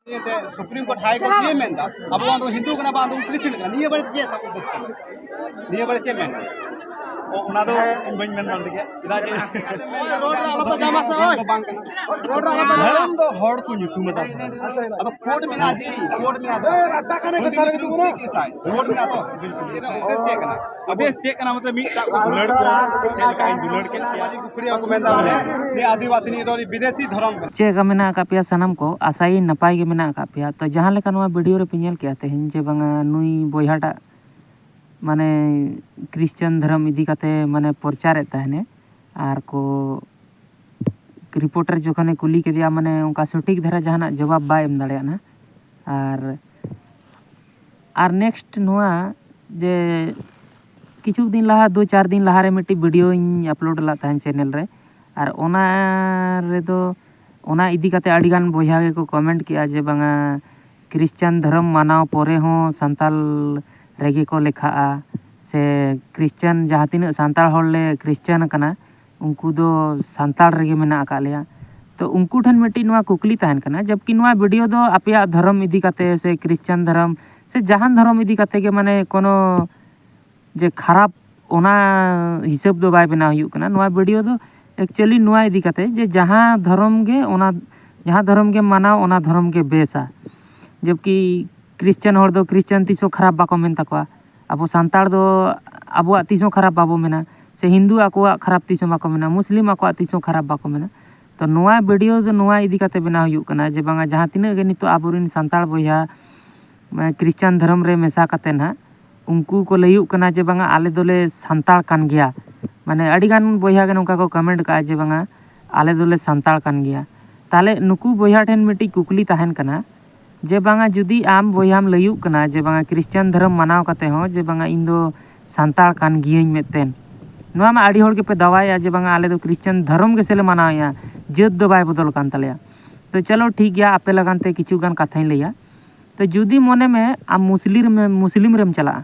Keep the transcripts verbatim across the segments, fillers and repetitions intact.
Supreme court, high court ᱱᱤᱭᱟᱹ ᱢᱮᱱᱫᱟ, ᱟᱵᱚ ᱫᱚ ᱦᱤᱱᱫᱩ ᱠᱟᱱᱟ ᱵᱟᱝ ᱫᱚ ᱠᱷᱨᱤᱥᱪᱟᱱ ᱠᱟᱱᱟ, ᱱᱤᱭᱟᱹ ᱵᱟᱨᱮ ᱪᱮᱫ ᱥᱟᱵ ᱩᱫᱽᱫᱮᱥ ᱠᱟᱱᱟ? ᱱᱤᱭᱟᱹ ᱵᱟᱨᱮ ᱪᱮᱫ ᱢᱮᱱ? ᱚ, ᱚᱱᱟ ᱫᱚ ᱤᱧ ᱵᱟᱹᱧ ᱢᱮᱱ ᱫᱟᱲᱮ ᱠᱮᱭᱟ, ᱪᱮᱫᱟᱜ ᱡᱮ ᱨᱚᱲ ᱨᱮ ᱟᱞᱚᱯᱮ ᱧᱟᱢᱟ ᱥᱮ, ᱳᱭ᱾ ᱫᱚ ᱵᱟᱝ ᱠᱟᱱᱟ᱾ ᱨᱚᱲ ᱨᱮ ᱟᱞᱚᱯᱮ ᱧᱟᱢᱟ᱾ ᱫᱷᱚᱨᱚᱢ ᱫᱚ ᱦᱚᱲ ᱠᱚ ᱧᱩᱛᱩᱢ ᱮᱫᱟ᱾ ᱟᱫᱚ ᱠᱳᱨᱴ ᱢᱮᱱᱟᱜᱼᱟ ᱡᱮ, ᱠᱳᱨᱴ ᱢᱮᱱᱟᱜᱼᱟ ᱛᱚ᱾ ᱠᱳᱨᱴ ᱢᱮᱱᱟᱜᱼᱟ ᱛᱚ, ᱵᱤᱞᱠᱩᱞ᱾ ᱪᱮᱫ ᱩᱫᱽᱫᱮᱥ ᱪᱮᱫ ᱠᱟᱱᱟ? ᱩᱫᱽᱫᱮᱥ ᱪᱮᱫ ᱠᱟᱱᱟ? ᱢᱚᱛᱞᱚᱵ ᱢᱤᱫᱴᱟᱜ ᱠᱚ ᱫᱩᱞᱟᱹᱲ ᱠᱚᱣᱟ, ᱪᱮᱫ ᱞᱮᱠᱟᱧ ᱫᱩᱞᱟᱹᱲ ᱠᱮᱫ ᱠᱚᱣᱟ᱾ ᱠᱩᱠᱲᱤᱭᱟ ᱠᱚ ᱢᱮᱱᱫᱟ ᱵᱚᱞᱮ, ᱱᱤᱭᱟᱹ ᱟᱹᱫᱤᱵᱟᱹᱥᱤ, ᱱᱤᱭᱟᱹ ᱫᱚ ᱵᱤᱫᱮᱥᱤ ᱫᱷᱚᱨᱚᱢ ᱠᱟᱱᱟ᱾ ᱪᱮᱫ ᱞᱮᱠᱟ ᱢᱮᱱᱟᱜ ᱟᱠᱟᱫ ᱯᱮᱭᱟ ᱥᱟᱱᱟᱢ ᱠᱚ? ᱟᱥᱟᱭᱟᱹᱧ ᱱᱟᱯᱟᱭ ᱜᱮ ᱢᱮᱱᱟᱜ ᱟᱠᱟᱫ ᱯᱮᱭᱟ᱾ ᱛᱚ, ᱡᱟᱦᱟᱸ ᱞᱮᱠᱟ ᱱᱚᱣᱟ ᱵᱷᱤᱰᱤᱭᱳ ᱨᱮᱯᱮ ᱧᱮᱞ ᱠᱮᱜᱼᱟ ᱛᱮᱦᱮᱧ, ᱡᱮ ᱵᱟᱝᱟ ᱱᱩᱭ ᱵᱚᱭᱦᱟᱴᱟᱜ ᱢᱟᱱᱮ ᱠᱷᱨᱤᱥᱪᱟᱱ ᱫᱷᱚᱨᱚᱢ ᱤᱫᱤ ᱠᱟᱛᱮ ᱢᱟᱱᱮ ᱯᱨᱚᱪᱟᱨᱮᱫ ᱛᱟᱦᱮᱱᱮ, ᱟᱨ ᱠᱚ ᱨᱤᱯᱳᱨᱴᱟᱨ ᱡᱚᱠᱷᱚᱱᱮ ᱠᱩᱞᱤ ᱠᱮᱫᱮᱭᱟ, ᱢᱟᱱᱮ ᱚᱱᱠᱟ ᱥᱚᱴᱷᱤᱠ ᱫᱷᱟᱨᱟ ᱡᱟᱦᱟᱱᱟᱜ ᱡᱚᱵᱟᱵ ᱵᱟᱭ ᱮᱢ ᱫᱟᱲᱮᱭᱟᱜᱼᱟ᱾ ᱟᱨ, ᱟᱨ ᱱᱮᱠᱥᱴ ᱱᱚᱣᱟ ᱡᱮ ᱠᱤᱪᱷᱩ ᱫᱤᱱ ᱞᱟᱦᱟ, ᱫᱩ ᱪᱟᱨ ᱫᱤᱱ ᱞᱟᱦᱟᱨᱮ ᱢᱤᱫᱴᱤᱡ ᱵᱷᱤᱰᱤᱭᱳᱧ ᱟᱯᱞᱳᱰ ᱞᱮᱫ ᱛᱟᱦᱮᱱ ᱪᱮᱱᱮᱞ ᱨᱮ, ᱟᱨ ᱚᱱᱟ ᱨᱮᱫᱚ, ᱚᱱᱟ ᱤᱫᱤ ᱠᱟᱛᱮ ᱟᱹᱰᱤᱜᱟᱱ ᱵᱚᱭᱦᱟ ᱜᱮᱠᱚ ᱠᱚᱢᱮᱱᱴ ᱠᱮᱜᱼᱟ ᱡᱮ ᱵᱟᱝᱟ ᱠᱷᱨᱤᱥᱪᱟᱱ ᱫᱷᱚᱨᱚᱢ ᱢᱟᱱᱟᱣ ᱯᱚᱨᱮ ᱦᱚᱸ ᱥᱟᱱᱛᱟᱞ ᱨᱮᱜᱮ ᱠᱚ ᱞᱮᱠᱷᱟᱜᱼᱟ, ᱥᱮ ᱠᱷᱨᱤᱥᱪᱟᱱ, ᱡᱟᱦᱟᱸ ᱛᱤᱱᱟᱹᱜ ᱥᱟᱱᱛᱟᱲ ᱦᱚᱲ ᱞᱮ ᱠᱷᱨᱤᱥᱪᱟᱱ ᱟᱠᱟᱱᱟ, ᱩᱱᱠᱩ ᱫᱚ ᱥᱟᱱᱛᱟᱲ ᱨᱮᱜᱮ ᱢᱮᱱᱟᱜ ᱟᱠᱟᱫ ᱞᱮᱭᱟ᱾ ᱛᱚ, ᱩᱱᱠᱩ ᱴᱷᱮᱱ ᱢᱤᱫᱴᱤᱡ ᱱᱚᱣᱟ ᱠᱩᱠᱞᱤ ᱛᱟᱦᱮᱱ ᱠᱟᱱᱟ, ᱡᱚᱵᱠᱤ ᱱᱚᱣᱟ ᱵᱷᱤᱰᱤᱭᱳ ᱫᱚ ᱟᱯᱮᱭᱟᱜ ᱫᱷᱚᱨᱚᱢ ᱤᱫᱤ ᱠᱟᱛᱮ ᱥᱮ ᱠᱷᱨᱤᱥᱪᱟᱱ ᱫᱷᱚᱨᱚᱢ ᱥᱮ ᱡᱟᱦᱟᱱ ᱫᱷᱚᱨᱚᱢ ᱤᱫᱤ ᱠᱟᱛᱮ ᱜᱮ, ᱢᱟᱱᱮ, ᱠᱳᱱᱳ ᱡᱮ ᱠᱷᱟᱨᱟᱯ, ᱚᱱᱟ ᱦᱤᱥᱟᱹᱵ ᱫᱚ ᱵᱟᱭ ᱵᱮᱱᱟᱣ ᱦᱩᱭᱩᱜ ᱠᱟᱱᱟ᱾ ᱱᱚᱣᱟ ᱵᱷᱤᱰᱤᱭᱳ ᱫᱚ ᱮᱠᱪᱩᱭᱮᱞᱤ ᱱᱚᱣᱟ ᱤᱫᱤ ᱠᱟᱛᱮ ᱡᱮ ᱡᱟᱦᱟᱸ ᱫᱷᱚᱨᱚᱢ ᱜᱮ ᱚᱱᱟ, ᱡᱟᱦᱟᱸ ᱫᱷᱚᱨᱚᱢ ᱜᱮᱢ ᱢᱟᱱᱟᱣ, ᱚᱱᱟ ᱫᱷᱚᱨᱚᱢ ᱜᱮ ᱵᱮᱥᱟ᱾ ᱡᱚᱵᱠᱤ ᱠᱷᱨᱤᱥᱪᱟᱱ ᱦᱚᱲ ᱫᱚ ᱠᱷᱨᱤᱥᱪᱟᱱ ᱛᱤᱥ ᱦᱚᱸ ᱠᱷᱟᱨᱟᱯ ᱵᱟᱠᱚ ᱢᱮᱱ ᱛᱟᱠᱚᱣᱟ᱾ ᱟᱵᱚ ᱥᱟᱱᱛᱟᱲ ᱫᱚ ᱟᱵᱚᱣᱟᱜ ᱛᱤᱥ ᱦᱚᱸ ᱠᱷᱟᱨᱟᱯ ᱵᱟᱵᱚ ᱢᱮᱱᱟ, ᱥᱮ ᱦᱤᱱᱫᱩ ᱟᱠᱚᱣᱟᱜ ᱠᱷᱟᱨᱟᱯ ᱛᱤᱥ ᱦᱚᱸ ᱵᱟᱠᱚ ᱢᱮᱱᱟ, ᱢᱩᱥᱞᱤᱢ ᱟᱠᱚᱣᱟᱜ ᱛᱤᱥ ᱦᱚᱸ ᱠᱷᱟᱨᱟᱯ ᱵᱟᱠᱚ ᱢᱮᱱᱟ᱾ ᱛᱚ, ᱱᱚᱣᱟ ᱵᱷᱤᱰᱤᱭᱳ ᱫᱚ ᱱᱚᱣᱟ ᱤᱫᱤ ᱠᱟᱛᱮ ᱵᱮᱱᱟᱣ ᱦᱩᱭᱩᱜ ᱠᱟᱱᱟ ᱡᱮ ᱵᱟᱝᱟ ᱡᱟᱦᱟᱸ ᱛᱤᱱᱟᱹᱜ ᱜᱮ ᱱᱤᱛᱚᱜ ᱟᱵᱚᱨᱮᱱ ᱥᱟᱱᱛᱟᱲ ᱵᱚᱭᱦᱟ, ᱢᱟᱱᱮ, ᱠᱷᱨᱤᱥᱪᱟᱱ ᱫᱷᱚᱨᱚᱢ ᱨᱮ ᱢᱮᱥᱟ ᱠᱟᱛᱮ ᱱᱟᱦᱟᱜ ᱩᱱᱠᱩ ᱠᱚ ᱞᱟᱹᱭᱩᱜ ᱠᱟᱱᱟ ᱡᱮ ᱵᱟᱝᱟ ᱟᱞᱮ ᱫᱚᱞᱮ ᱥᱟᱱᱛᱟᱲ ᱠᱟᱱ ᱜᱮᱭᱟ᱾ ᱢᱟᱱᱮ, ᱟᱹᱰᱤᱜᱟᱱ ᱵᱚᱭᱦᱟ ᱜᱮ ᱱᱚᱝᱠᱟ ᱠᱚ ᱠᱚᱢᱮᱱᱴ ᱠᱟᱜᱼᱟ ᱡᱮ ᱵᱟᱝᱟ ᱟᱞᱮ ᱫᱚᱞᱮ ᱥᱟᱱᱛᱟᱲ ᱠᱟᱱ ᱜᱮᱭᱟ᱾ ᱛᱟᱦᱚᱞᱮ ᱱᱩᱠᱩ ᱵᱚᱭᱦᱟ ᱴᱷᱮᱱ ᱢᱤᱫᱴᱤᱡ ᱠᱩᱠᱞᱤ ᱛᱟᱦᱮᱱ ᱠᱟᱱᱟ ᱡᱮ ᱵᱟᱝᱟ ᱡᱩᱫᱤ ᱟᱢ ᱵᱚᱭᱦᱟᱢ ᱞᱟᱹᱭᱩᱜ ᱠᱟᱱᱟ ᱡᱮ ᱵᱟᱝᱟ ᱠᱷᱨᱤᱥᱪᱟᱱ ᱫᱷᱚᱨᱚᱢ ᱢᱟᱱᱟᱣ ᱠᱟᱛᱮ ᱦᱚᱸ ᱡᱮ ᱵᱟᱝᱟ ᱤᱧ ᱫᱚ ᱥᱟᱱᱛᱟᱲ ᱠᱟᱱ ᱜᱤᱭᱟᱹᱧ ᱢᱮᱱᱛᱮ, ᱱᱚᱣᱟ ᱢᱟ ᱟᱹᱰᱤ ᱦᱚᱲ ᱜᱮᱯᱮ ᱫᱟᱣᱟᱭᱮᱫᱼᱟ ᱡᱮ ᱵᱟᱝᱟ ᱟᱞᱮ ᱫᱚ ᱠᱷᱨᱤᱥᱪᱟᱱ ᱫᱷᱚᱨᱚᱢ ᱜᱮᱥᱮ ᱞᱮ ᱢᱟᱱᱟᱣᱮᱫᱼᱟ, ᱡᱟᱹᱛ ᱫᱚ ᱵᱟᱭ ᱵᱚᱫᱚᱞ ᱠᱟᱱ ᱛᱟᱞᱮᱭᱟ᱾ ᱛᱚ ᱪᱚᱞᱚ ᱴᱷᱤᱠ ᱜᱮᱭᱟ, ᱟᱯᱮ ᱞᱟᱜᱟᱱ ᱛᱮ ᱠᱤᱪᱷᱩ ᱜᱟᱱ ᱠᱟᱛᱷᱟᱧ ᱞᱟᱹᱭᱟ᱾ ᱛᱚ ᱡᱩᱫᱤ ᱢᱚᱱᱮ ᱢᱮ ᱟᱢ ᱢᱩᱥᱞᱤᱢ, ᱢᱩᱥᱞᱤᱢ ᱨᱮᱢ ᱪᱟᱞᱟᱜᱼᱟ,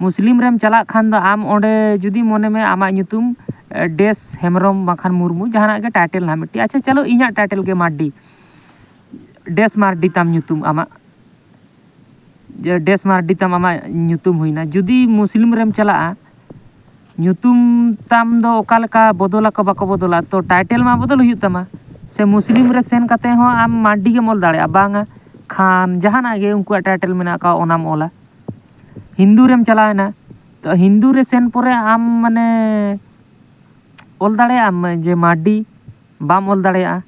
ᱢᱩᱥᱞᱤᱢ ᱨᱮᱢ ᱪᱟᱞᱟᱜ ᱠᱷᱟᱱ ᱫᱚ ᱟᱢ ᱚᱸᱰᱮ ᱡᱩᱫᱤ ᱢᱚᱱᱮ ᱢᱮ ᱟᱢᱟᱜ ᱧᱩᱛᱩᱢ, ᱮ, ᱰᱮᱥ ᱦᱮᱢᱵᱨᱚᱢ ᱵᱟᱝᱠᱷᱟᱱ ᱢᱩᱨᱢᱩ, ᱡᱟᱦᱟᱱᱟᱜ ᱜᱮ ᱴᱟᱭᱴᱮᱞ ᱱᱟᱦᱟᱜ ᱢᱤᱫᱴᱤᱡ, ᱟᱪᱪᱷᱟ ᱪᱚᱞᱚ ᱤᱧᱟᱹᱜ ᱴᱟᱭᱴᱮᱞ ᱜᱮ ᱢᱟᱨᱰᱤ, ᱰᱮᱥ ᱢᱟᱨᱰᱤ ᱛᱟᱢ ᱧᱩᱛᱩᱢ ᱟᱢᱟᱜ, ᱡᱮ ᱰᱮᱥ ᱢᱟᱨᱰᱤ ᱛᱟᱢ ᱟᱢᱟᱜ ᱧᱩᱛᱩᱢ ᱦᱩᱭᱱᱟ, ᱡᱩᱫᱤ ᱢᱩᱥᱞᱤᱢ ᱨᱮᱢ ᱪᱟᱞᱟᱜᱼᱟ, ᱧᱩᱛᱩᱢ ᱛᱟᱢ ᱫᱚ ᱚᱠᱟ ᱞᱮᱠᱟ ᱵᱚᱫᱚᱞ ᱟᱠᱚ ᱵᱟᱠᱚ ᱵᱚᱫᱚᱞᱟ, ᱛᱚ ᱴᱟᱭᱴᱮᱞ ᱢᱟ ᱵᱚᱫᱚᱞ ᱦᱩᱭᱩᱜ ᱛᱟᱢᱟ᱾ ᱥᱮ ᱢᱩᱥᱞᱤᱢ ᱨᱮ ᱥᱮᱱ ᱠᱟᱛᱮ ᱦᱚᱸ ᱟᱢ ᱢᱟᱨᱰᱤ ᱜᱮᱢ ᱚᱞ ᱫᱟᱲᱮᱭᱟᱜᱼᱟ, ᱵᱟᱝᱟ ᱠᱷᱟᱱ ᱡᱟᱦᱟᱱᱟᱜ ᱜᱮ ᱩᱱᱠᱩᱣᱟᱜ ᱴᱟᱭᱴᱮᱞ ᱢᱮᱱᱟᱜ ᱟᱠᱟᱫ ᱚᱱᱟᱢ ᱚᱞᱟ᱾ ᱦᱤᱱᱫᱩ ᱨᱮᱢ ᱪᱟᱞᱟᱣᱮᱱᱟ, ᱛᱚ ᱦᱤᱱᱫᱩ ᱨᱮ ᱥᱮᱱ ᱯᱚᱨᱮ ᱟᱢ ᱢᱟᱱᱮ ᱚᱞ ᱫᱟᱲᱮᱭᱟᱜ ᱟᱢ ᱡᱮ ᱢᱟᱨᱰᱤ, ᱵᱟᱢ ᱚᱞ ᱫᱟᱲᱮᱭᱟᱜᱼᱟ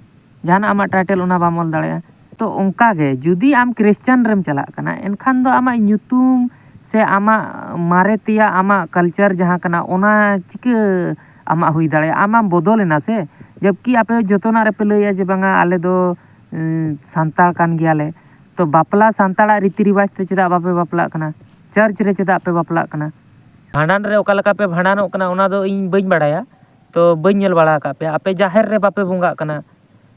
ᱡᱟᱦᱟᱱᱟᱜ ᱟᱢᱟᱜ ᱴᱟᱭᱴᱮᱞ, ᱚᱱᱟ ᱵᱟᱢ ᱚᱞ ᱫᱟᱲᱮᱭᱟᱜᱼᱟ᱾ ᱛᱚ ᱚᱱᱠᱟ ᱜᱮ ᱡᱩᱫᱤ ᱟᱢ ᱠᱷᱨᱤᱥᱪᱟᱱ ᱨᱮᱢ ᱪᱟᱞᱟᱜ ᱠᱟᱱᱟ, ᱮᱱᱠᱷᱟᱱ ᱫᱚ ᱟᱢᱟᱜ ᱧᱩᱛᱩᱢ ᱥᱮ ᱟᱢᱟᱜ ᱢᱟᱨᱮ ᱛᱮᱭᱟᱜ ᱟᱢᱟᱜ ᱠᱟᱞᱪᱟᱨ ᱡᱟᱦᱟᱸ ᱠᱟᱱᱟ, ᱚᱱᱟ ᱪᱤᱠᱟᱹ ᱟᱢᱟᱜ ᱦᱩᱭ ᱫᱟᱲᱮᱭᱟᱜᱼᱟ? ᱟᱢ ᱟᱢ ᱵᱚᱫᱚᱞᱮᱱᱟ ᱥᱮ, ᱡᱚᱵᱠᱤ ᱟᱯᱮ ᱡᱚᱛᱚᱱᱟᱜ ᱨᱮᱯᱮ ᱞᱟᱹᱭᱟ ᱡᱮ ᱵᱟᱝᱟ ᱟᱞᱮ ᱫᱚ ᱩᱸ, ᱥᱟᱱᱛᱟᱲ ᱠᱟᱱ ᱜᱮᱭᱟᱞᱮ᱾ ᱛᱚ ᱵᱟᱯᱞᱟ ᱥᱟᱱᱛᱟᱲᱟᱜ ᱨᱤᱛᱤ ᱨᱮᱣᱟᱡᱽ ᱛᱮ ᱪᱮᱫᱟᱜ ᱵᱟᱯᱮ ᱵᱟᱯᱞᱟᱜ ᱠᱟᱱᱟ? ᱪᱟᱨᱪ ᱨᱮ ᱪᱮᱫᱟᱜ ᱯᱮ ᱵᱟᱯᱞᱟᱜ ᱠᱟᱱᱟ? ᱵᱷᱟᱸᱰᱟᱱ ᱨᱮ ᱚᱠᱟ ᱞᱮᱠᱟ ᱯᱮ ᱵᱷᱟᱸᱰᱟᱱᱚᱜ ᱠᱟᱱᱟ, ᱚᱱᱟ ᱫᱚ ᱤᱧ ᱵᱟᱹᱧ ᱵᱟᱲᱟᱭᱟ, ᱛᱚ ᱵᱟᱹᱧ ᱧᱮᱞ ᱵᱟᱲᱟ ᱟᱠᱟᱫ ᱯᱮᱭᱟ᱾ ᱟᱯᱮ ᱡᱟᱦᱮᱨ ᱨᱮ ᱵᱟᱯᱮ ᱵᱚᱸᱜᱟᱜ ᱠᱟᱱᱟ,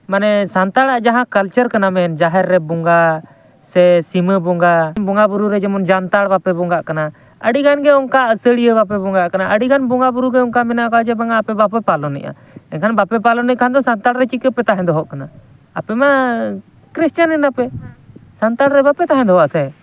ᱢᱟᱱᱮ ᱥᱟᱱᱛᱟᱲᱟᱜ ᱡᱟᱦᱟᱸ ᱠᱟᱞᱪᱟᱨ ᱠᱟᱱᱟ ᱢᱮᱱ, ᱡᱟᱦᱮᱨ ᱨᱮ ᱵᱚᱸᱜᱟ ᱥᱮ ᱥᱤᱢᱟᱹ ᱵᱚᱸᱜᱟ, ᱵᱚᱸᱜᱟ ᱵᱩᱨᱩ ᱨᱮ ᱡᱮᱢᱚᱱ ᱡᱟᱱᱛᱟᱲ ᱵᱟᱯᱮ ᱵᱚᱸᱜᱟᱜ ᱠᱟᱱᱟ, ᱟᱹᱰᱤ ᱜᱟᱱ ᱜᱮ ᱚᱱᱠᱟ ᱟᱹᱥᱟᱹᱲᱤᱭᱟᱹ ᱵᱟᱯᱮ ᱵᱚᱸᱜᱟᱜ ᱠᱟᱱᱟ, ᱟᱹᱰᱤ ᱜᱟᱱ ᱵᱚᱸᱜᱟ ᱵᱩᱨᱩ ᱜᱮ ᱚᱱᱠᱟ ᱢᱮᱱᱟᱜ ᱠᱚᱣᱟ ᱡᱮ ᱵᱟᱝᱟ ᱟᱯᱮ ᱵᱟᱯᱮ ᱯᱟᱞᱚᱱᱮᱜᱼᱟ᱾ ᱮᱱᱠᱷᱟᱱ ᱵᱟᱯᱮ ᱯᱟᱞᱚᱱᱮᱫ ᱠᱷᱟᱱ ᱫᱚ ᱥᱟᱱᱛᱟᱲ ᱨᱮ ᱪᱤᱠᱟᱹ ᱯᱮ ᱛᱟᱦᱮᱸ ᱫᱚᱦᱚᱜ ᱠᱟᱱᱟ? ᱟᱯᱮ ᱢᱟ ᱠᱷᱨᱤᱥᱪᱟᱱ ᱮᱱᱟ ᱯᱮ, ᱥᱟᱱᱛᱟᱲ ᱨᱮ ᱵᱟᱯᱮ ᱛᱟᱦᱮᱸ ᱫᱚᱦᱚᱜᱼᱟ ᱥᱮ?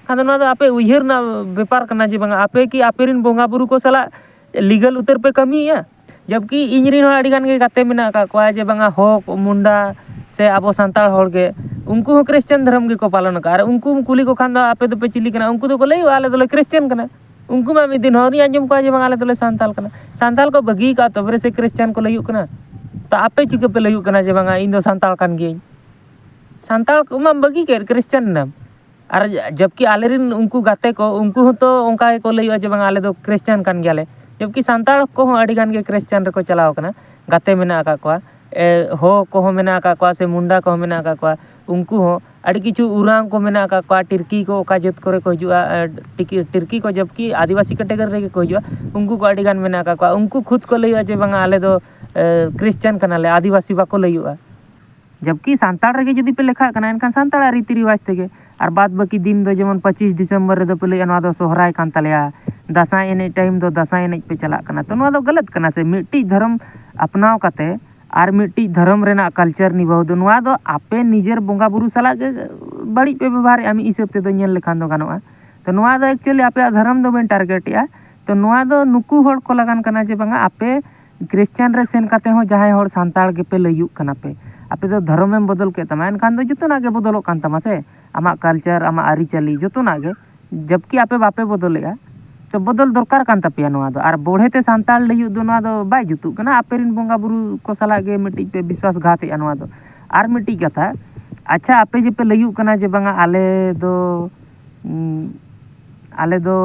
ᱟᱫᱚ ᱱᱚᱣᱟ ᱫᱚ ᱟᱯᱮ ᱩᱭᱦᱟᱹᱨ ᱨᱮᱱᱟᱜ ᱵᱮᱯᱟᱨ ᱠᱟᱱᱟ ᱡᱮ ᱵᱟᱝᱟ ᱟᱯᱮ ᱠᱤ ᱟᱯᱮ ᱨᱮᱱ ᱵᱚᱸᱜᱟ ᱵᱩᱨᱩ ᱠᱚ ᱥᱟᱞᱟᱜ ᱞᱤᱜᱟᱞ ᱩᱛᱟᱹᱨ ᱯᱮ ᱠᱟᱹᱢᱤᱭᱮᱫᱼᱟ? ᱡᱚᱵᱠᱤ ᱤᱧ ᱨᱮᱱ ᱦᱚᱸ ᱟᱹᱰᱤ ᱜᱟᱱ ᱜᱮ ᱜᱟᱛᱮ ᱢᱮᱱᱟᱜ ᱟᱠᱟᱫ ᱠᱚᱣᱟ ᱡᱮ ᱵᱟᱝᱟ ᱦᱚᱸ ᱢᱩᱱᱰᱟ ᱥᱮ ᱟᱵᱚ ᱥᱟᱱᱛᱟᱲ ᱦᱚᱲ ᱜᱮ, ᱩᱱᱠᱩ ᱦᱚᱸ ᱠᱷᱨᱤᱥᱪᱟᱱ ᱫᱷᱚᱨᱚᱢ ᱜᱮᱠᱚ ᱯᱟᱞᱚᱱ ᱟᱠᱟᱫᱼᱟ᱾ ᱟᱨ ᱩᱱᱠᱩᱢ ᱠᱩᱞᱤ ᱠᱚ ᱠᱷᱟᱱ ᱫᱚ ᱟᱯᱮ ᱫᱚᱯᱮ ᱪᱤᱞᱤ ᱠᱟᱱᱟ? ᱩᱱᱠᱩ ᱫᱚᱠᱚ ᱞᱟᱹᱭᱚᱜᱼᱟ ᱟᱞᱮ ᱫᱚᱞᱮ ᱠᱷᱨᱤᱥᱪᱟᱱ ᱠᱟᱱᱟ᱾ ᱩᱱᱠᱩ ᱢᱟ ᱢᱤᱫ ᱫᱤᱱ ᱦᱚᱸ ᱟᱹᱣᱨᱤᱧ ᱟᱸᱡᱚᱢ ᱠᱚᱣᱟ ᱡᱮ ᱵᱟᱝ ᱟᱞᱮ ᱫᱚᱞᱮ ᱥᱟᱱᱛᱟᱲ ᱠᱟᱱᱟ᱾ ᱥᱟᱱᱛᱟᱲ ᱠᱚ ᱵᱟᱹᱜᱤ ᱟᱠᱟᱫᱼᱟ ᱛᱚᱵᱮ ᱨᱮ ᱥᱮ ᱠᱷᱨᱤᱥᱪᱟᱱ ᱠᱚ ᱞᱟᱹᱭᱚᱜ ᱠᱟᱱᱟ᱾ ᱛᱚ ᱟᱯᱮ ᱪᱤᱠᱟᱹ ᱯᱮ ᱞᱟᱹᱭᱚᱜ ᱠᱟᱱᱟ ᱡᱮ ᱵᱟᱝᱟ ᱤᱧ ᱫᱚ ᱥᱟᱱᱛᱟᱲ ᱠᱟᱱ ᱜᱤᱭᱟᱹᱧ? ᱥᱟᱱᱛᱟᱲ ᱠᱚᱢᱟᱢ ᱵᱟᱹᱜᱤ ᱠᱮᱫ, ᱠᱷᱨᱤᱥᱪᱟᱱ ᱮᱱᱟᱢ᱾ ᱟᱨ ᱡᱚᱵᱠᱤ ᱟᱞᱮᱨᱮᱱ ᱩᱱᱠᱩ ᱜᱟᱛᱮ ᱠᱚ, ᱩᱱᱠᱩ ᱦᱚᱸᱛᱚ ᱚᱱᱠᱟ ᱜᱮᱠᱚ ᱞᱟᱹᱭᱚᱜᱼᱟ ᱡᱮ ᱵᱟᱝ ᱟᱞᱮ ᱫᱚ ᱠᱷᱨᱤᱥᱪᱟᱱ ᱠᱟᱱ ᱜᱮᱭᱟᱞᱮ᱾ ᱡᱚᱵᱠᱤ ᱥᱟᱱᱛᱟᱲ ᱠᱚᱦᱚᱸ ᱟᱹᱰᱤ ᱜᱟᱱ ᱜᱮ ᱠᱷᱨᱤᱥᱪᱟᱱ ᱨᱮᱠᱚ ᱪᱟᱞᱟᱣ ᱟᱠᱟᱱᱟ, ᱜᱟᱛᱮ ᱢᱮᱱᱟᱜ ᱟᱠᱟᱫ ᱠᱚᱣᱟ, ᱮ, ᱦᱚᱸ ᱠᱚᱦᱚᱸ ᱢᱮᱱᱟᱜ ᱟᱠᱟᱫ ᱠᱚᱣᱟ ᱥᱮ ᱢᱩᱱᱰᱟ ᱠᱚᱦᱚᱸ ᱢᱮᱱᱟᱜ ᱟᱠᱟᱫ ᱠᱚᱣᱟ᱾ ᱩᱱᱠᱩ ᱦᱚᱸ ᱟᱹᱰᱤ ᱠᱤᱪᱷᱩ ᱩᱨᱟᱝ ᱠᱚ ᱢᱮᱱᱟᱜ ᱟᱠᱟᱫ ᱠᱚᱣᱟ, ᱴᱤᱨᱠᱤ ᱠᱚ ᱚᱠᱟ ᱡᱟᱹᱛ ᱠᱚᱨᱮ ᱠᱚ ᱦᱤᱡᱩᱜᱼᱟ, ᱮ, ᱴᱤᱠᱤ-, ᱴᱤᱨᱠᱤ ᱠᱚ ᱡᱚᱵᱠᱤ ᱟᱹᱫᱤᱵᱟᱹᱥᱤ ᱠᱮᱴᱮᱜᱚᱨᱤ ᱨᱮᱜᱮ ᱠᱚ ᱦᱤᱡᱩᱜᱼᱟ᱾ ᱩᱱᱠᱩ ᱠᱚ ᱟᱹᱰᱤ ᱜᱟᱱ ᱢᱮᱱᱟᱜ ᱟᱠᱟᱫ ᱠᱚᱣᱟ᱾ ᱩᱱᱠᱩ ᱠᱷᱩᱫ ᱠᱚ ᱞᱟᱹᱭᱚᱜᱼᱟ ᱡᱮ ᱵᱟᱝᱟ ᱟᱞᱮ ᱫᱚ, ᱮ, ᱠᱷᱨᱤᱥᱪᱟᱱ ᱠᱟᱱᱟᱞᱮ, ᱟᱹᱫᱤᱵᱟᱹᱥᱤ ᱵᱟᱠᱚ ᱞᱟᱹᱭᱚᱜᱼᱟ᱾ ᱡᱚᱵᱠᱤ ᱥᱟᱱᱛᱟᱲ ᱨᱮᱜᱮ ᱡᱩᱫᱤ ᱯᱮ ᱞᱮᱠᱷᱟᱜ ᱠᱟᱱᱟ, ᱮᱱᱠᱷᱟᱱ ᱥᱟᱱᱛᱟᱲᱟᱜ ᱨᱤᱛᱤ ᱨᱮᱣᱟᱡᱽ ᱛᱮᱜᱮ᱾ ᱟᱨ ᱵᱟᱫ ᱵᱟᱹᱠᱤ ᱫᱤᱱ ᱫᱚ ᱡᱮᱢᱚᱱ ᱯᱚᱸᱪᱤᱥ ᱰᱤᱥᱮᱢᱵᱚᱨ ᱨᱮᱫᱚ ᱯᱮ ᱞᱟᱹᱭᱮᱜᱼᱟ ᱱᱚᱣᱟ ᱫᱚ ᱥᱚᱦᱨᱟᱭ ᱠᱟᱱ ᱛᱟᱞᱮᱭᱟ, ᱫᱟᱸᱥᱟᱭ ᱮᱱᱮᱡ ᱴᱟᱭᱤᱢ ᱫᱚ ᱫᱟᱸᱥᱟᱭ ᱮᱱᱮᱡ ᱯᱮ ᱪᱟᱞᱟᱜ ᱠᱟᱱᱟ᱾ ᱛᱚ ᱱᱚᱣᱟ ᱫᱚ ᱜᱟᱞᱟᱛ ᱠᱟᱱᱟ ᱥᱮ? ᱢᱤᱫᱴᱤᱡ ᱫᱷᱚᱨᱚᱢ ᱟᱯᱱᱟᱣ ᱠᱟᱛᱮ ᱟᱨ ᱢᱤᱫᱴᱤᱡ ᱫᱷᱚᱨᱚᱢ ᱨᱮᱱᱟᱜ ᱠᱟᱞᱪᱟᱨ ᱱᱤᱵᱷᱟᱹᱣ ᱫᱚ, ᱱᱚᱣᱟ ᱫᱚ ᱟᱯᱮ ᱱᱤᱡᱮᱨ ᱵᱚᱸᱜᱟ ᱵᱩᱨᱩ ᱥᱟᱞᱟᱜ ᱜᱮ ᱵᱟᱹᱲᱤᱡ ᱯᱮ ᱵᱮᱵᱚᱦᱟᱨᱮᱫᱼᱟ, ᱢᱤᱫ ᱦᱤᱥᱟᱹᱵ ᱛᱮᱫᱚ ᱧᱮᱞ ᱞᱮᱠᱷᱟᱱ ᱫᱚ ᱜᱟᱱᱚᱜᱼᱟ᱾ ᱛᱚ ᱱᱚᱣᱟ ᱫᱚ ᱮᱠᱪᱩᱭᱮᱞᱤ ᱟᱯᱮᱭᱟᱜ ᱫᱷᱚᱨᱚᱢ ᱫᱚ ᱵᱟᱹᱧ ᱴᱟᱨᱜᱮᱴᱮᱜᱼᱟ᱾ ᱛᱚ ᱱᱚᱣᱟ ᱫᱚ ᱱᱩᱠᱩ ᱦᱚᱲ ᱠᱚ ᱞᱟᱜᱟᱱ ᱠᱟᱱᱟ ᱡᱮ ᱵᱟᱝᱟ, ᱟᱯᱮ ᱠᱷᱨᱤᱥᱪᱟᱱ ᱨᱮ ᱥᱮᱱ ᱠᱟᱛᱮ ᱦᱚᱸ ᱡᱟᱦᱟᱸᱭ ᱦᱚᱲ ᱥᱟᱱᱛᱟᱲ ᱜᱮᱯᱮ ᱞᱟᱹᱭᱩᱜ ᱠᱟᱱᱟ ᱯᱮ, ᱟᱯᱮ ᱫᱚ ᱫᱷᱚᱨᱚᱢᱮᱢ ᱵᱚᱫᱚᱞ ᱠᱮᱫ ᱛᱟᱢᱟ, ᱮᱱᱠᱷᱟᱱ ᱫᱚ ᱡᱚᱛᱚᱱᱟᱜ ᱜᱮ ᱵᱚᱫᱚᱞᱚᱜ ᱠᱟᱱ ᱛᱟᱢᱟ ᱥᱮ, ᱟᱢᱟᱜ ᱠᱟᱞᱪᱟᱨ, ᱟᱢᱟᱜ ᱟᱹᱨᱤᱪᱟᱹᱞᱤ, ᱡᱚᱛᱚᱱᱟᱜ ᱜᱮ᱾ ᱡᱚᱵᱠᱤ ᱟᱯᱮ ᱵᱟᱯᱮ ᱵᱚᱫᱚᱞᱮᱜᱼᱟ, ᱛᱚ ᱵᱚᱫᱚᱞ ᱫᱚᱨᱠᱟᱨ ᱠᱟᱱ ᱛᱟᱯᱮᱭᱟ ᱱᱚᱣᱟ ᱫᱚ᱾ ᱟᱨ ᱵᱚᱲᱦᱮ ᱛᱮ ᱥᱟᱱᱛᱟᱲ ᱞᱟᱹᱭᱩᱜ ᱫᱚ ᱱᱚᱣᱟ ᱫᱚ ᱵᱟᱭ ᱡᱩᱛᱩᱜ ᱠᱟᱱᱟ, ᱟᱯᱮ ᱨᱮᱱ ᱵᱚᱸᱜᱟ ᱵᱩᱨᱩ ᱠᱚ ᱥᱟᱞᱟᱜ ᱜᱮ ᱢᱤᱫᱴᱤᱡ ᱯᱮ ᱵᱤᱥᱣᱟᱥ ᱜᱷᱟᱛᱮᱜᱼᱟ ᱱᱚᱣᱟ ᱫᱚ᱾ ᱟᱨ ᱢᱤᱫᱴᱤᱡ ᱠᱟᱛᱷᱟ, ᱟᱪᱪᱷᱟ, ᱟᱯᱮ ᱡᱮᱯᱮ ᱞᱟᱹᱭᱩᱜ ᱠᱟᱱᱟ ᱡᱮ ᱵᱟᱝᱟ ᱟᱞᱮ ᱫᱚ, ᱩᱸ, ᱟᱞᱮ ᱫᱚ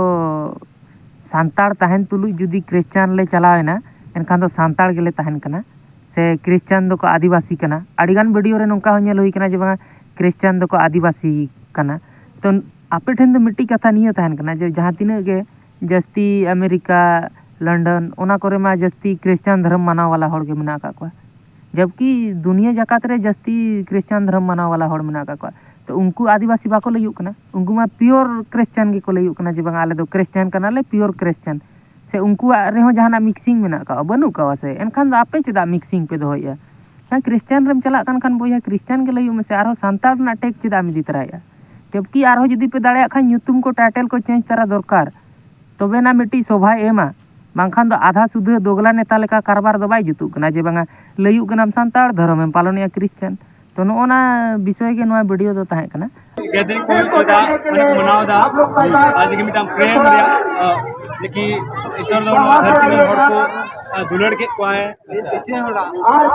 ᱥᱟᱱᱛᱟᱲ ᱛᱟᱦᱮᱱ ᱛᱩᱞᱩᱡ ᱡᱩᱫᱤ ᱠᱷᱨᱤᱥᱪᱟᱱ ᱞᱮ ᱪᱟᱞᱟᱣᱮᱱᱟ, ᱮᱱᱠᱷᱟᱱ ᱫᱚ ᱥᱟᱱᱛᱟᱲ ᱜᱮᱞᱮ ᱛᱟᱦᱮᱱ ᱠᱟᱱᱟ, ᱥᱮ ᱠᱷᱨᱤᱥᱪᱟᱱ ᱫᱚᱠᱚ ᱟᱹᱫᱤᱵᱟᱹᱥᱤ ᱠᱟᱱᱟ᱾ ᱟᱹᱰᱤᱜᱟᱱ ᱵᱷᱤᱰᱤᱭᱳ ᱨᱮ ᱱᱚᱝᱠᱟ ᱦᱚᱸ ᱧᱮᱞ ᱦᱩᱭ ᱠᱟᱱᱟ ᱡᱮ ᱵᱟᱝᱟ ᱠᱷᱨᱤᱥᱪᱟᱱ ᱫᱚᱠᱚ ᱟᱹᱫᱤᱵᱟᱹᱥᱤ ᱠᱟᱱᱟ᱾ ᱛᱚ ᱟᱯᱮ ᱴᱷᱮᱱ ᱫᱚ ᱢᱤᱫᱴᱤᱡ ᱠᱟᱛᱷᱟ ᱱᱤᱭᱟᱹ ᱛᱟᱦᱮᱱ ᱠᱟᱱᱟ ᱡᱮ ᱡᱟᱦᱟᱸ ᱛᱤᱱᱟᱹᱜ ᱜᱮ ᱡᱟᱹᱥᱛᱤ ᱟᱢᱮᱨᱤᱠᱟ, ᱞᱚᱱᱰᱚᱱ, ᱚᱱᱟ ᱠᱚᱨᱮ ᱢᱟ ᱡᱟᱹᱥᱛᱤ ᱠᱷᱨᱤᱥᱪᱟᱱ ᱫᱷᱚᱨᱚᱢ ᱢᱟᱱᱟᱣ ᱵᱟᱞᱟ ᱦᱚᱲ ᱜᱮ ᱢᱮᱱᱟᱜ ᱟᱠᱟᱫ ᱠᱚᱣᱟ, ᱡᱚᱵᱠᱤ ᱫᱩᱱᱤᱭᱟᱹ ᱡᱟᱠᱟᱛ ᱨᱮ ᱡᱟᱹᱥᱛᱤ ᱠᱷᱨᱤᱥᱪᱟᱱ ᱫᱷᱚᱨᱚᱢ ᱢᱟᱱᱟᱣ ᱵᱟᱞᱟ ᱦᱚᱲ ᱢᱮᱱᱟᱜ ᱟᱠᱟᱫ ᱠᱚᱣᱟ᱾ ᱛᱚ ᱩᱱᱠᱩ ᱟᱹᱫᱤᱵᱟᱹᱥᱤ ᱵᱟᱠᱚ ᱞᱟᱹᱭᱩᱜ ᱠᱟᱱᱟ, ᱩᱱᱠᱩ ᱢᱟ ᱯᱤᱭᱳᱨ ᱠᱷᱨᱤᱥᱪᱟᱱ ᱜᱮᱠᱚ ᱞᱟᱹᱭᱩᱜ ᱠᱟᱱᱟ ᱡᱮ ᱵᱟᱝᱟ ᱟᱞᱮ ᱫᱚ ᱠᱷᱨᱤᱥᱪᱟᱱ ᱠᱟᱱᱟᱞᱮ, ᱯᱤᱭᱳᱨ ᱠᱷᱨᱤᱥᱪᱟᱱ᱾ ᱥᱮ ᱩᱱᱠᱩᱣᱟᱜ ᱨᱮᱦᱚᱸ ᱡᱟᱦᱟᱱᱟᱜ ᱢᱤᱠᱥᱤᱝ ᱢᱮᱱᱟᱜ ᱟᱠᱟᱫᱼᱟ? ᱵᱟᱹᱱᱩᱜ ᱟᱠᱟᱫᱼᱟ ᱥᱮ? ᱮᱱᱠᱷᱟᱱ ᱫᱚ ᱟᱯᱮ ᱪᱮᱫᱟᱜ ᱢᱤᱠᱥᱤᱝ ᱯᱮ ᱫᱚᱦᱚᱭᱮᱫᱼᱟ? ᱦᱮᱸ, ᱠᱷᱨᱤᱥᱪᱟᱱ ᱨᱮᱢ ᱪᱟᱞᱟᱜ ᱠᱟᱱ ᱠᱷᱟᱱ ᱵᱚᱭᱦᱟ ᱠᱷᱨᱤᱥᱪᱟᱱ ᱜᱮ ᱞᱟᱹᱭᱩᱜ ᱢᱮᱥᱮ, ᱟᱨᱦᱚᱸ ᱥᱟᱱᱛᱟᱲ ᱨᱮᱱᱟᱜ ᱴᱮᱜᱽ ᱪᱮᱫᱟᱜ ᱮᱢ ᱤᱫᱤ ᱛᱚᱨᱟᱭᱮᱫᱼᱟ? ᱡᱚᱵᱠᱤ ᱟᱨᱦᱚᱸ ᱡᱩᱫᱤ ᱯᱮ ᱫᱟᱲᱮᱭᱟᱜ ᱠᱷᱟᱱ ᱧᱩᱛᱩᱢ ᱠᱚ, ᱴᱟᱭᱴᱮᱞ ᱠᱚ ᱪᱮᱧᱡᱽ ᱛᱟᱨᱟ ᱫᱚᱨᱠᱟᱨ, ᱛᱚᱵᱮᱱᱟ ᱢᱤᱫᱴᱤᱡ ᱥᱚᱵᱷᱟᱭ ᱮᱢᱟ, ᱵᱟᱝᱠᱷᱟᱱ ᱫᱚ ᱟᱫᱷᱟ ᱥᱩᱫᱷᱟᱹ ᱫᱚᱜᱽᱞᱟ ᱱᱮᱛᱟ ᱞᱮᱠᱟ ᱠᱟᱨᱵᱟᱨ ᱫᱚ ᱵᱟᱭ ᱡᱩᱛᱩᱜ ᱠᱟᱱᱟ᱾ ᱡᱮ ᱵᱟᱝᱟ ᱞᱟᱹᱭᱩᱜ ᱠᱟᱱᱟᱢ ᱥᱟᱱᱛᱟᱲ, ᱫᱷᱚᱨᱚᱢᱮᱢ ᱯᱟᱞᱚᱱᱮᱜᱼᱟ ᱠᱷᱨᱤᱥᱪᱟᱱ᱾ ᱛᱚ ᱱᱚᱜᱼᱚ ᱱᱟ ᱵᱤᱥᱚᱭ ᱜᱮ ᱱᱚᱣᱟ ᱵᱷᱤᱰᱤᱭᱳ ᱫᱚ ᱛᱟᱦᱮᱸ ᱠᱟᱱᱟ᱾ ᱜᱮᱫᱟᱨᱤᱝ ᱠᱚ ᱦᱩᱭ ᱦᱚᱪᱚᱭᱮᱫᱟ, ᱢᱟᱱᱮ ᱠᱚ ᱢᱟᱱᱟᱣ ᱮᱫᱟ᱾ ᱟᱨ ᱡᱮ ᱢᱤᱫᱴᱟᱝ ᱯᱨᱮᱢ ᱨᱮᱭᱟᱜ, ᱟᱸ, ᱡᱮ ᱠᱤ ᱤᱥᱚᱨ ᱫᱚ ᱱᱚᱣᱟ ᱫᱷᱟᱹᱨᱛᱤ ᱨᱮᱱ ᱦᱚᱲ ᱠᱚ, ᱟᱸ, ᱫᱩᱞᱟᱹᱲ ᱠᱮᱫ ᱠᱚᱣᱟᱭ᱾ ᱟᱨ, ᱟᱸ,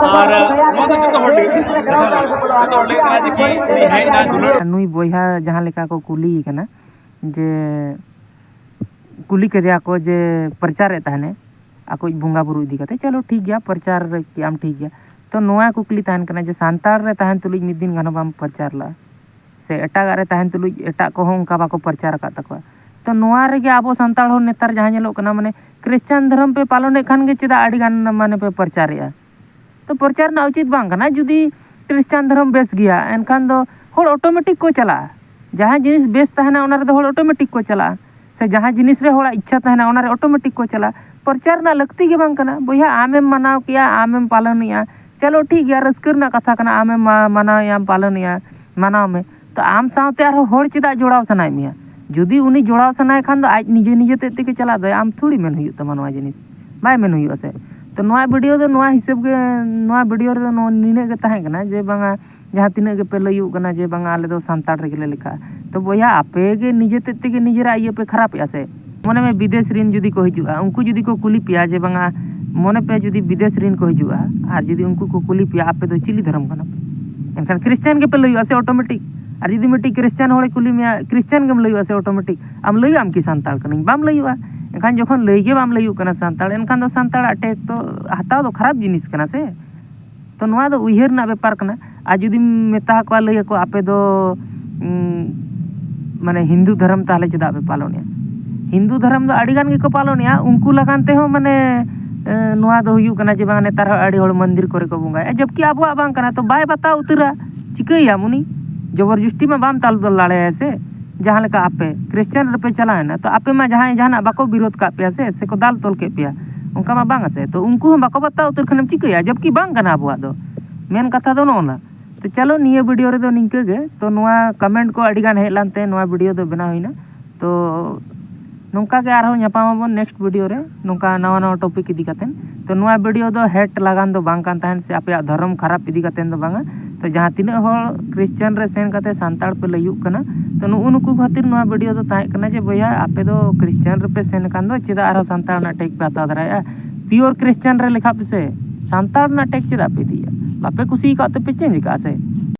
ᱱᱚᱣᱟ ᱫᱚ ᱡᱚᱛᱚ ᱦᱚᱲ ᱞᱟᱹᱜᱤᱫ, ᱡᱚᱛᱚ ᱦᱚᱲ ᱞᱟᱹᱜᱤᱫ ᱠᱟᱱᱟ ᱡᱮ ᱠᱤ ᱩᱱᱤ ᱦᱮᱡ ᱮᱱᱟᱭ ᱫᱩᱞᱟᱹᱲ᱾ ᱱᱩᱭ ᱵᱚᱭᱦᱟ ᱡᱟᱦᱟᱸ ᱞᱮᱠᱟ ᱠᱚ ᱠᱩᱞᱤᱭᱮ ᱠᱟᱱᱟ ᱡᱮ, ᱠᱩᱞᱤ ᱠᱮᱫᱮᱭᱟ ᱠᱚ ᱡᱮ ᱯᱨᱚᱪᱟᱨᱮᱫ ᱛᱟᱦᱮᱱᱮ ᱟᱠᱚᱭᱤᱡ ᱵᱚᱸᱜᱟ ᱵᱩᱨᱩ ᱤᱫᱤ ᱠᱟᱛᱮ, ᱪᱚᱞᱚ ᱴᱷᱤᱠ ᱜᱮᱭᱟ, ᱯᱨᱚᱪᱟᱨ ᱠᱮᱜ ᱟᱢ ᱴᱷᱤᱠ ᱜᱮᱭᱟ᱾ ᱛᱚ ᱱᱚᱣᱟ ᱠᱩᱠᱞᱤ ᱛᱟᱦᱮᱱ ᱠᱟᱱᱟ ᱡᱮ ᱥᱟᱱᱛᱟᱲ ᱨᱮ ᱛᱟᱦᱮᱱ ᱛᱩᱞᱩᱡ ᱢᱤᱫ ᱫᱤᱱ ᱜᱟᱱ ᱦᱚᱸ ᱵᱟᱢ ᱯᱨᱚᱪᱟᱨ ᱞᱟᱜᱼᱟ, ᱥᱮ ᱮᱴᱟᱜᱟᱜ ᱨᱮ ᱛᱟᱦᱮᱱ ᱛᱩᱞᱩᱡ ᱮᱴᱟᱜ ᱠᱚᱦᱚᱸ ᱚᱱᱠᱟ ᱵᱟᱠᱚ ᱯᱨᱚᱪᱟᱨ ᱟᱠᱟᱫ ᱛᱟᱠᱚᱣᱟ᱾ ᱛᱚ ᱱᱚᱣᱟ ᱨᱮᱜᱮ ᱟᱵᱚ ᱥᱟᱱᱛᱟᱲ ᱦᱚᱲ ᱱᱮᱛᱟᱨ ᱡᱟᱦᱟᱸ ᱧᱮᱞᱚᱜ ᱠᱟᱱᱟ, ᱢᱟᱱᱮ ᱠᱷᱨᱤᱥᱪᱟᱱ ᱫᱷᱚᱨᱚᱢ ᱯᱮ ᱯᱟᱞᱚᱱᱮᱫ ᱠᱷᱟᱱ ᱜᱮ ᱪᱮᱫᱟᱜ ᱟᱹᱰᱤ ᱜᱟᱱ ᱢᱟᱱᱮ ᱯᱮ ᱯᱨᱚᱪᱟᱨᱮᱜᱼᱟ? ᱛᱚ ᱯᱨᱚᱪᱟᱨ ᱨᱮᱱᱟᱜ ᱩᱪᱤᱛ ᱵᱟᱝ ᱠᱟᱱᱟ᱾ ᱡᱩᱫᱤ ᱠᱷᱨᱤᱥᱪᱟᱱ ᱫᱷᱚᱨᱚᱢ ᱵᱮᱥ ᱜᱮᱭᱟ, ᱮᱱᱠᱷᱟᱱ ᱫᱚ ᱦᱚᱲ ᱚᱴᱳᱢᱮᱴᱤᱠ ᱠᱚ ᱪᱟᱞᱟᱜᱼᱟ᱾ ᱡᱟᱦᱟᱸ ᱡᱤᱱᱤᱥ ᱵᱮᱥ ᱛᱟᱦᱮᱱᱟ, ᱚᱱᱟ ᱨᱮᱫᱚ ᱦᱚᱲ ᱚᱴᱳᱢᱮᱴᱤᱠ ᱠᱚ ᱪᱟᱞᱟᱜᱼᱟ, ᱥᱮ ᱡᱟᱦᱟᱸ ᱡᱤᱱᱤᱥ ᱨᱮ ᱦᱚᱲᱟᱜ ᱤᱪᱪᱷᱟ ᱛᱟᱦᱮᱱᱟ, ᱚᱱᱟ ᱨᱮ ᱚᱴᱳᱢᱮᱴᱤᱠ ᱠᱚ ᱪᱟᱞᱟᱜᱼᱟ᱾ ᱯᱨᱚᱪᱟᱨ ᱨᱮᱱᱟᱜ ᱞᱟᱹᱠᱛᱤ ᱜᱮ ᱵᱟᱝ ᱠᱟᱱᱟ ᱵᱚᱭᱦᱟ᱾ ᱟᱢᱮᱢ ᱢᱟᱱᱟᱣ ᱠᱮᱜᱼᱟ, ᱟᱢᱮᱢ ᱯᱟᱞᱚᱱᱮᱜᱼᱟ, ᱪᱚᱞᱚ ᱴᱷᱤᱠ ᱜᱮᱭᱟ, ᱨᱟᱹᱥᱠᱟᱹ ᱨᱮᱱᱟᱜ ᱠᱟᱛᱷᱟ ᱠᱟᱱᱟ, ᱟᱢᱮᱢ ᱢᱟ- ᱢᱟᱱᱟᱣᱮᱭᱟᱢ, ᱯᱟᱞᱚᱱᱮᱭᱟ, ᱢᱟᱱᱟᱣ ᱢᱮ᱾ ᱛᱚ ᱟᱢ ᱥᱟᱶᱛᱮ ᱟᱨᱦᱚᱸ ᱦᱚᱲ ᱪᱮᱫᱟᱜ ᱡᱚᱲᱟᱣ ᱥᱟᱱᱟᱭᱮᱫ ᱢᱮᱭᱟ? ᱡᱩᱫᱤ ᱩᱱᱤ ᱡᱚᱲᱟᱣ ᱥᱟᱱᱟᱭᱮ ᱠᱷᱟᱱ ᱫᱚ ᱟᱡ ᱱᱤᱡᱮ ᱱᱤᱡᱮ ᱛᱮᱫ ᱛᱮᱜᱮ ᱪᱟᱞᱟᱜ ᱫᱚ, ᱟᱢ ᱛᱷᱩᱲᱤ ᱢᱮᱱ ᱦᱩᱭᱩᱜ ᱛᱟᱢᱟ ᱱᱚᱣᱟ ᱡᱤᱱᱤᱥ, ᱵᱟᱭ ᱢᱮᱱ ᱦᱩᱭᱩᱜᱼᱟ ᱥᱮ᱾ ᱛᱚ ᱱᱚᱣᱟ ᱵᱷᱤᱰᱤᱭᱳ ᱫᱚ ᱱᱚᱣᱟ ᱦᱤᱥᱟᱹᱵ ᱜᱮ, ᱱᱚᱣᱟ ᱵᱷᱤᱰᱤᱭᱳ ᱨᱮᱫᱚ ᱱᱚᱣᱟ ᱱᱤᱱᱟᱹᱜ ᱜᱮ ᱛᱟᱦᱮᱸ ᱠᱟᱱᱟ ᱡᱮ ᱵᱟᱝᱟ, ᱡᱟᱦᱟᱸ ᱛᱤᱱᱟᱹᱜ ᱜᱮᱯᱮ ᱞᱟᱹᱭᱩᱜ ᱠᱟᱱᱟ ᱡᱮ ᱵᱟᱝᱟ ᱟᱞᱮ ᱫᱚ ᱥᱟᱱᱛᱟᱲ ᱨᱮᱜᱮ ᱞᱮ ᱞᱮᱠᱷᱟᱜᱼᱟ, ᱛᱚ ᱵᱚᱭᱦᱟ ᱟᱯᱮ ᱜᱮ ᱱᱤᱡᱮ ᱛᱮᱫ ᱛᱮᱜᱮ ᱱᱤᱡᱮᱨᱟᱜ ᱤᱭᱟᱹ ᱯᱮ ᱠᱷᱟᱨᱟᱯᱮᱜᱼᱟ ᱥᱮ᱾ ᱢᱚᱱᱮ ᱢᱮ ᱵᱤᱫᱮᱥ ᱨᱤᱱ ᱡᱩᱫᱤ ᱠᱚ ᱦᱤᱡᱩᱜᱼᱟ, ᱩᱱᱠᱩ ᱡᱩᱫᱤ ᱠᱚ ᱠᱩᱞᱤ ᱯᱮᱭᱟ ᱡᱮ ᱵᱟᱝᱟ, ᱢᱚᱱᱮ ᱯᱮ ᱡᱩᱫᱤ ᱵᱤᱫᱮᱥ ᱨᱤᱱ ᱠᱚ ᱦᱤᱡᱩᱜᱼᱟ ᱟᱨ ᱡᱩᱫᱤ ᱩᱱᱠᱩ ᱠᱚ ᱠᱩᱞᱤ ᱯᱮᱭᱟ ᱟᱯᱮ ᱫᱚ ᱪᱤᱞᱤ ᱫᱷᱚᱨᱚᱢ ᱠᱟᱱᱟ ᱯᱮ, ᱮᱱᱠᱷᱟᱱ ᱠᱷᱨᱤᱥᱪᱟᱱ ᱜᱮᱯᱮ ᱞᱟᱹᱭᱩᱜᱼᱟ ᱥᱮ ᱚᱴᱳᱢᱮᱴᱤᱠ᱾ ᱟᱨ ᱡᱩᱫᱤ ᱢᱤᱫᱴᱤᱡ ᱠᱷᱨᱤᱥᱪᱟᱱ ᱦᱚᱲᱮ ᱠᱩᱞᱤ ᱢᱮᱭᱟ, ᱠᱷᱨᱤᱥᱪᱟᱱ ᱜᱮᱢ ᱞᱟᱹᱭᱩᱜᱼᱟ ᱥᱮ ᱚᱴᱳᱢᱮᱴᱤᱠ᱾ ᱟᱢ ᱞᱟᱹᱭᱩᱜ ᱟᱢ ᱠᱤ ᱥᱟᱱᱛᱟᱲ ᱠᱟᱹᱱᱟᱹᱧ? ᱵᱟᱢ ᱞᱟᱹᱭᱩᱜᱼᱟ᱾ ᱮᱱᱠᱷᱟᱱ ᱡᱚᱠᱷᱚᱱ ᱞᱟᱹᱭ ᱜᱮ ᱵᱟᱢ ᱞᱟᱹᱭᱩᱜ ᱠᱟᱱᱟ ᱥᱟᱱᱛᱟᱲ, ᱮᱱᱠᱷᱟᱱ ᱫᱚ ᱥᱟᱱᱛᱟᱲᱟᱜ ᱴᱮᱠ ᱫᱚ ᱦᱟᱛᱟᱣ ᱫᱚ ᱠᱷᱟᱨᱟᱯ ᱡᱤᱱᱤᱥ ᱠᱟᱱᱟ ᱥᱮ᱾ ᱛᱚ ᱱᱚᱣᱟ ᱫᱚ ᱩᱭᱦᱟᱹᱨ ᱨᱮᱱᱟᱜ ᱵᱮᱯᱟᱨ ᱠᱟᱱᱟ᱾ ᱟᱨ ᱡᱩᱫᱤᱢ ᱢᱮᱛᱟ ᱠᱚᱣᱟ, ᱞᱟᱹᱭ ᱟᱠᱚ ᱟᱯᱮ ᱫᱚ ᱩᱸ, ᱢᱟᱱᱮ ᱦᱤᱱᱫᱩ ᱫᱷᱚᱨᱚᱢ ᱛᱟᱦᱚᱞᱮ ᱪᱮᱫᱟᱜ ᱯᱮ ᱯᱟᱞᱚᱱᱮᱜᱼᱟ? ᱦᱤᱱᱫᱩ ᱫᱷᱚᱨᱚᱢ ᱫᱚ ᱟᱹᱰᱤ ᱜᱟᱱ ᱜᱮᱠᱚ ᱯᱟᱞᱚᱱᱮᱜᱼᱟ, ᱩᱱᱠᱩ ᱞᱟᱜᱟᱱ ᱛᱮᱦᱚᱸ ᱢᱟᱱᱮ ᱮ, ᱱᱚᱣᱟ ᱫᱚ ᱦᱩᱭᱩᱜ ᱠᱟᱱᱟ ᱡᱮ ᱵᱟᱝ ᱱᱮᱛᱟᱨ ᱦᱚᱸ ᱟᱹᱰᱤ ᱦᱚᱲ ᱢᱚᱱᱫᱤᱨ ᱠᱚᱨᱮ ᱠᱚ ᱵᱚᱸᱜᱟᱭᱟ, ᱡᱚᱵᱠᱤ ᱟᱵᱚᱣᱟᱜ ᱵᱟᱝ ᱠᱟᱱᱟ᱾ ᱛᱚ ᱵᱟᱭ ᱵᱟᱛᱟᱣ ᱩᱛᱟᱹᱨᱟ, ᱪᱤᱠᱟᱹᱭᱟᱢ ᱩᱱᱤ? ᱡᱚᱵᱚᱨ ᱡᱚᱥᱴᱤ ᱢᱟ ᱵᱟᱢ ᱛᱟᱞ ᱫᱟᱲᱮᱭᱟᱭᱟ ᱥᱮ᱾ ᱡᱟᱦᱟᱸ ᱞᱮᱠᱟ ᱟᱯᱮ ᱠᱷᱨᱤᱥᱪᱟᱱ ᱨᱮᱯᱮ ᱪᱟᱞᱟᱣᱮᱱᱟ, ᱛᱚ ᱟᱯᱮ ᱢᱟ ᱡᱟᱦᱟᱸᱭ ᱡᱟᱦᱟᱱᱟᱜ ᱵᱟᱠᱚ ᱵᱤᱨᱳᱫ ᱠᱟᱜ ᱯᱮᱭᱟ ᱥᱮ, ᱥᱮᱠᱚ ᱫᱟᱞ ᱛᱚᱞ ᱠᱮᱫ ᱯᱮᱭᱟ, ᱚᱱᱠᱟ ᱢᱟ ᱵᱟᱝ ᱟ ᱥᱮ᱾ ᱛᱚ ᱩᱱᱠᱩ ᱦᱚᱸ ᱵᱟᱠᱚ ᱵᱟᱛᱟᱣ ᱩᱛᱟᱹᱨ ᱠᱷᱟᱱᱮᱢ ᱪᱤᱠᱟᱹᱭᱟ? ᱡᱚᱵᱠᱤ ᱵᱟᱝ ᱠᱟᱱᱟ ᱟᱵᱚᱣᱟᱜ ᱫᱚ᱾ ᱢᱮᱱ ᱠᱟᱛᱷᱟ ᱫᱚ ᱱᱚᱜᱼᱚ ᱱᱟ᱾ ᱛᱚ ᱪᱚᱞᱚ ᱱᱤᱭᱟᱹ ᱵᱷᱤᱰᱤᱭᱳ ᱨᱮᱫᱚ ᱱᱤᱝᱠᱟᱹ ᱜᱮ᱾ ᱛᱚ ᱱᱚᱣᱟ ᱠᱚᱢᱮᱱᱴ ᱠᱚ ᱟᱹᱰᱤ ᱜᱟᱱ ᱦᱮᱡ ᱞᱮᱱᱛᱮ ᱱᱚᱣᱟ ᱵᱷᱤᱰᱤᱭᱳ ᱫᱚ ᱵᱮᱱᱟᱣ ᱦᱩᱭᱱᱟ᱾ ᱛᱚ ᱱᱚᱝᱠᱟ ᱜᱮ ᱟᱨᱦᱚᱸ ᱧᱟᱯᱟᱢ ᱟᱵᱚᱱ ᱱᱮᱠᱥᱴ ᱵᱷᱤᱰᱤᱭᱳ ᱨᱮ, ᱱᱚᱝᱠᱟ ᱱᱟᱣᱟ ᱱᱟᱣᱟ ᱴᱚᱯᱤᱠ ᱤᱫᱤ ᱠᱟᱛᱮᱫ᱾ ᱛᱚ ᱱᱚᱣᱟ ᱵᱷᱤᱰᱤᱭᱳ ᱫᱚ ᱦᱮᱴ ᱞᱟᱜᱟᱱ ᱫᱚ ᱵᱟᱝ ᱠᱟᱱ ᱛᱟᱦᱮᱸᱫ ᱥᱮ ᱟᱯᱮᱭᱟᱜ ᱫᱷᱚᱨᱚᱢ ᱠᱷᱟᱨᱟᱯ ᱤᱫᱤ ᱠᱟᱛᱮᱫ ᱫᱚ ᱵᱟᱝᱟ᱾ ᱛᱚ ᱡᱟᱦᱟᱸ ᱛᱤᱱᱟᱹᱜ ᱦᱚᱲ ᱠᱷᱨᱤᱥᱪᱟᱱ ᱨᱮ ᱥᱮᱱ ᱠᱟᱛᱮᱫ ᱥᱟᱱᱛᱟᱲ ᱯᱮ ᱞᱟᱹᱭᱩᱜ ᱠᱟᱱᱟ, ᱛᱚ ᱱᱩᱜᱼᱩ ᱱᱩᱠᱩ ᱠᱷᱟᱹᱛᱤᱨ ᱱᱚᱣᱟ ᱵᱷᱤᱰᱤᱭᱳ ᱫᱚ ᱛᱟᱦᱮᱸ ᱠᱟᱱᱟ ᱡᱮ ᱵᱚᱭᱦᱟ ᱟᱯᱮ ᱫᱚ ᱠᱷᱨᱤᱥᱪᱟᱱ ᱨᱮᱯᱮ ᱥᱮᱱ ᱟᱠᱟᱱ ᱫᱚ ᱪᱮᱫᱟᱜ ᱟᱨᱦᱚᱸ ᱥᱟᱱᱛᱟᱲ ᱨᱮᱱᱟᱜ ᱴᱮᱠ ᱯᱮ ᱦᱟᱛᱟᱣ ᱫᱟᱲᱮᱭᱟᱜᱼᱟ? ᱯᱤᱭᱳᱨ ᱠᱷᱨᱤᱥᱪᱟᱱ ᱨᱮ ᱞᱮᱠᱷᱟᱜ ᱯᱮᱥᱮ, ᱥᱟᱱᱛᱟᱲ ᱨᱮᱱᱟᱜ ᱴᱮᱠ ᱪᱮᱫᱟᱜ ᱯᱮ ᱤᱫᱤᱭᱮᱫᱼᱟ? ᱵᱟᱯᱮ ᱠᱩᱥᱤ ᱟᱠᱟᱫ ᱛᱮᱯᱮ ᱪᱮᱧᱡᱽ ᱟᱠᱟᱫᱼᱟ ᱥᱮ?